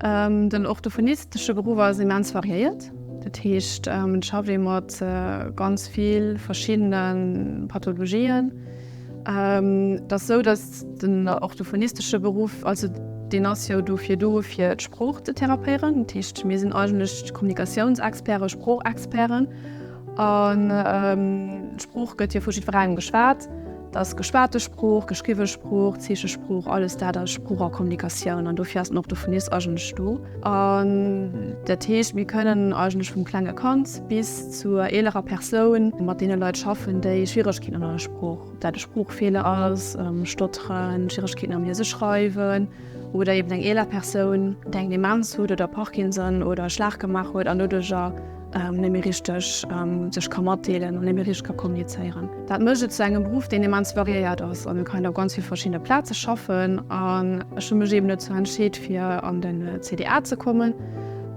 Den orthophonistesche Beruff ass immens variéiert. Dat heescht, et schafft ee mat ganz vill verschiddene Pathologien. Et ass esou, datt den orthophonistesche Beruff, also deen ass jo dofir do, fir d'Sprooch ze therapéieren. Dat heescht, mir sinn eigentlech Kommunikatiounsexperten, Sproochexperten. An d'Sprooch gëtt jo vu jiddwerengem geschwat. Et ass geschwate Sprooch, geschriwwe Sprooch, Zeechesprooch, alles dat ass Sprooch a Kommunikatioun. An dofir ass den Orthophonist eigentlech do. An dat heescht, mir kënnen eigentlech vum klenge Kand bis zur eelerer Persoun mat deene Leit schaffen, déi Schwieregkeeten an der Sprooch, ob dat e Sproochfeeler ass, Stotteren, Schwieregkeeten am Liese Schreiwen oder eben eng eeler Persoun, déi eng Demenz huet oder Parkinson oder e Schlag gemaach huet an doduercher net méi richteg sech ka matdeelen an net méi richteg ka kommunizéieren. Dat mécht et zu engem Beruff, deen immens variéiert ass an et kann een op ganz vill verschiddene Plaze schaffen. An ech hu mech eben dozou entscheet, fir an den CDA ze kommen,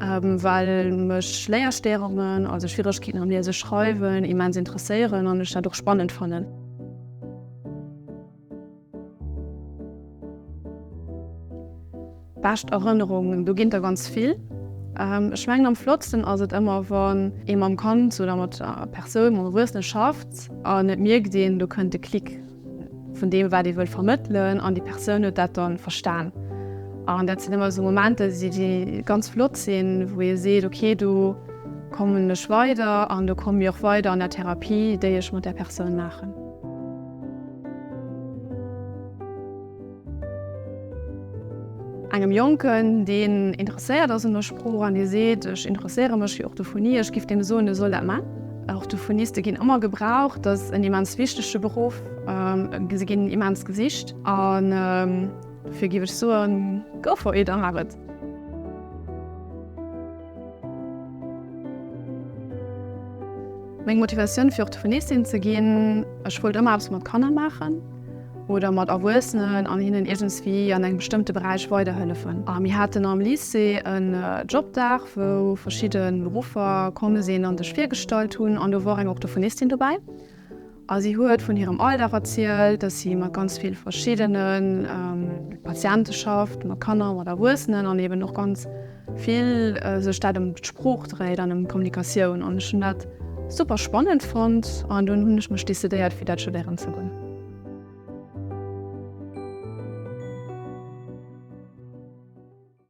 well mech Léierstéierungen, also Schwieregkeeten am Liese Schreiwen, immens interesséieren an ech dat och spannend fannen. Bescht Erënnerungen, do ginn der ganz vill. Ech mengen am flottsten ass et ëmmer wann ee mam Kand oder mat der Persoun, mam Erwuessene schafft an et mierkt een, do kënnt de Klick vun deem wat ee wëll vermëttelen an déi Persoun huet dat dann verstan. An dat sinn ëmmer esou Momenter déi ganz flott sinn, wou ee seet, ok do kommen ech weider an do komme mir och weider an der Therapie déi ech mat där Persoun maachen. Engem Jonken, deen interesséiert ass un der Sprooch an dee seet, ech interesséiere mech fir Orthophonie, ech giff deem soen, e soll dat man. Orthophoniste ginn ëmmer gebraucht, dat ass en immens wichtege Beruff, se ginn immens gesicht an dofir giff ech soen, go for it a maach et. Meng Motivatioun fir Orthophonistin ze ginn, ech wollt ëmmer eppes mat Kanner maachen oder mat Erwuessenen an hinnen iergendswéi an engem bestëmmte Beräich weiderhëllefen. A mir haten am Lycée en Jobdag, wou verschidde Beruffer komm sinn an sech virgestallt hunn an do wor eng Orthophonistin dobäi. A si huet vun hirem Alldag erzielt, dass si mat ganz vill verschiddene Patiente schafft, mat Kanner, mat Erwuessenen an eben och ganz vill sech dat ëm d'Sprooch dréit an ëm d'Kommunikatioun. An ech hunn dat super spannend fonnt an dunn hunn ech mech decidéiert, fir dat studéieren ze goen.